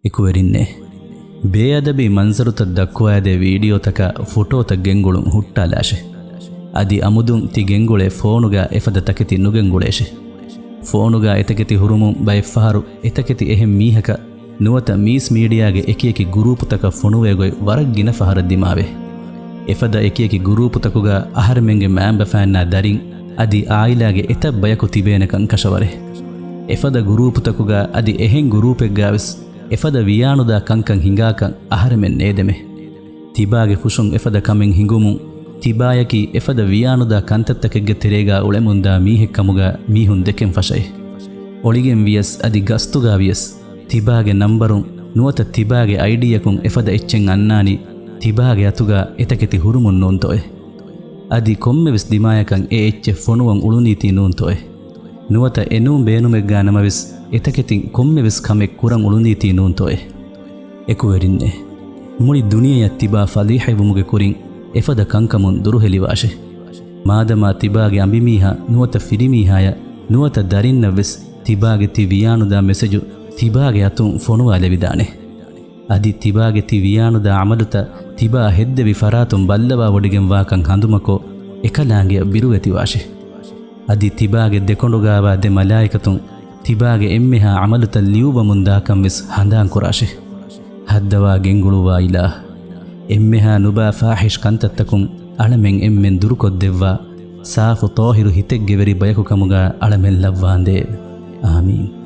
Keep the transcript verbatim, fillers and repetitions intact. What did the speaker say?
އެކުވެރިންނޭ، ބޭއަދަބީ މަންޒަރުތައް ދައްކުވާދޭ ވީޑިއޯތަކާ ފޮޓޯތައް ގެންގުޅުން ހުއްޓާލާށޭ. އަދި އަމުދުން ތި ގެންގުޅޭ ފޯނުގަ އެފަދަ ތަކެތި ނުގެންގުޅޭށޭ. ފޯނުގަ އެތަކެތި ހުރުމުން ބައެއްފަހަރު އެތަކެތި އެހެން މީހަކަށް ނުވަތަ މީސް މީޑިއާގެ އެކިއެކި ގުރޫޕުތަކަށް ފޮނުވޭގޮތް ވަރަށް ގިނަ ފަހަރަށް ދިމާވޭ. އެފަދަ އެކިއެކި ގުރޫޕުތަކުގަ އަހަރެމެންގެ މައިންބަފައިންނާ ދަރިން އަދި އާއިލާގެ އެތައް ބަޔަކު ތިބޭނެކަން ކަށަވަރޭ. އެފަދަ ގުރޫޕުތަކުގަ އަދި އެހެން ގުރޫޕެއްގަވެސް އެފަދަ ވިޔާނުދާ ކަންކަން ހިނގާކަން އަހަރެމެން ނޭދެމޭ. ތިބާގެ ފުށުން އެފަދަ ކަމެއް ހިނގުމުން، ތިބާޔަކީ އެފަދަ ވިޔާނުދާ ކަންތައްތަކެއްގެ ތެރޭގަ އުޅެމުންދާ މީހެއްކަމުގަ މީހުން ދެކެން ފަށައި. އޮޅިގެން ވިޔަސް އަދި ގަސްތުގަ ވިޔަސް، ތިބާގެ ނަންބަރުން ނުވަތަ ތިބާގެ އައިޑީއަކުން އެފަދަ އެއްޗެއް އަންނާނީ، ތިބާގެ އަތުގަ އެތަކެތި ހުރުމުން ނޫންތޯއޭ؟ އަދި ކޮންމެވެސް ދިމާޔަކަށް އެ އެއްޗެއް ފޮނުވަން އުޅުނީތީ ނޫންތޯއޭ؟ ނުވަތަ އެނޫން ބޭނުމެއްގަ ނަމަވެސް އެތަކެތިން ކޮންމެވެސް ކަމެއް ކުރަން އުޅުނީތީ ނޫންތޯއޭ؟ އެކުވެރިންނޭ، މުޅި ދުނިޔެއަށް ތިބާ ފަލީޙަވުމުގެ ކުރިން އެފަދަ ކަންކަމުން ދުރުހެލިވާށޭ. މާދަމާ ތިބާގެ އަނބިމީހާ ނުވަތަ ފިރިމީހާޔަށް ނުވަތަ ދަރިންނަށްވެސް ތިބާގެ ތި ވިޔާނުދާ މެސެޖު ތިބާގެ އަތުން ފޮނުވާލެވިދާނެ. އަދި ތިބާގެ ތި ވިޔާނުދާ އަމަލުތައް ތިބާ ހެއްދެވި ފަރާތުން ބައްލަވާވޮޑިގެން ވާކަން ހަނދުމަކޮށް، އެކަލާނގެއަށް ބިރުވެތިވާށޭ. އަދި ތިބާގެ ދެކޮނޑުގާވާ ދެ މަލާއިކަތުން ތިބާގެ އެންމެހާ އަމަލުތައް ލިޔުއްވަމުން ދާކަން ވެސް ހަނދާން ކުރާށޭ. ހައްދަވާ ގެންގުޅުއްވާ އިލާހް، އެންމެހާ ނުބާ ފާޙިޝް ކަންތައްތަކުން އަޅަމެން އެންމެން ދުރުކޮށްދެއްވާ، ސާފު ޠާހިރު ހިތެއްގެ ވެރި ބަޔަކު ކަމުގަ އަޅަމެން ލައްވާނދޭވެ. އާމީން.